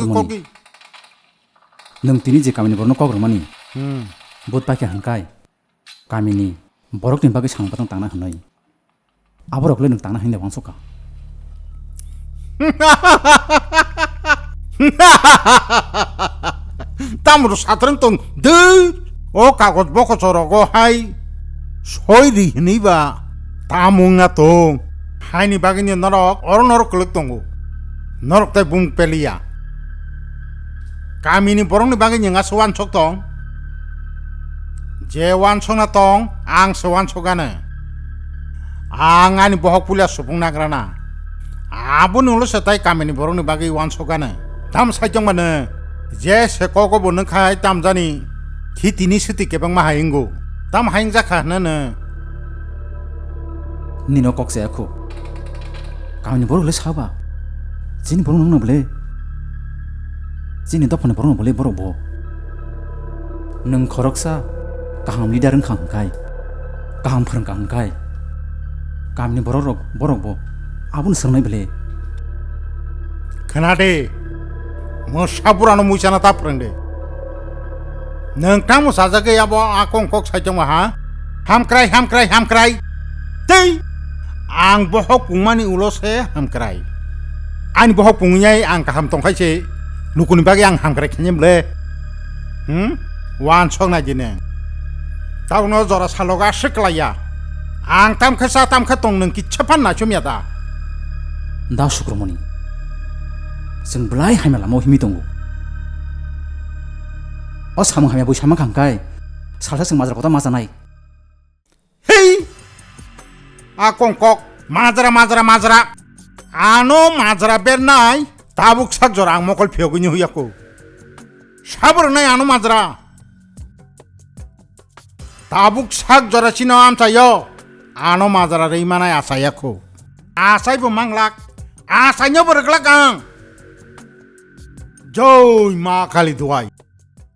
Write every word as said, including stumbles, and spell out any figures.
Moni. Kogi. Nwng tini je kamini borokno kok rwmani, Hmm. Bud paikha hwnkhai kamini borokni bagwi samung batang tangna hwnwi. Aborok le nwng tangna hwnwi le uansukha. Tamro satrwng tong de. O kagoj bokochorogo hai soi ri hwnwi ba tamo wngna tong. Haini bagwino norok oro norok kwlwk tongo. Norok tai bung peliya. Kamini borokni bagwi nwng aswk uansuk tong? Je uansukna tong, ang se uansukgani. Ang ani bohok puila supung nagrana. Aboni ulo se tai kamini borokni bagwi uansukgani. Tam saichong mano, je se kogo bo nungkhai tamjani, thi tini swtwi kebengma hai wngo. Tam hai wngjakha hwnano. Nino kok chaya khu. Kamini borok le saba. Chini borok nungna bole. Chini dophani borok bole borok bo. Nwng khoroksa kaham leader wngkha hwnkhai. Kaham phwrwngkha hwnkhai. Kamini borok rok, borok bo. Aboni swngnai bole. Khna de. Mo saburano muisana ta phwrwng de. Nwng tamo sajagwi abo a kong kok saichongma ha? Hamkrai, hamkrai, hamkrai. Tei ang bohok pungmani ulo se hamkrai. Ani bohok pungwi ang kaham tongkhai se lukuni bagwi ang hamkrai khainai bole. Hmm? Uansok nai di nwng. Tabukno jora salogo aswk klaiya. Ang tamkhe cha tamkhe tong nwng kitsa phan naisumya da. Da Sukromoni. Chwng belai hamya lama o himwi tongo. O samung hamya bui sama kha hwnkhe salsa chwng majra kotor ma chanai. Hei! A kongkok majra majra majra. Ano majra bernai tabuk sak jora ang mokol phiyogwini huya ko. Sabrwnai ano majra. Tabuk sak jora chino amchaio. Ano majra rwi manai achaya kho. Achai bo manglak. Achaino bo rwglak ang. Joi ma Kali duai.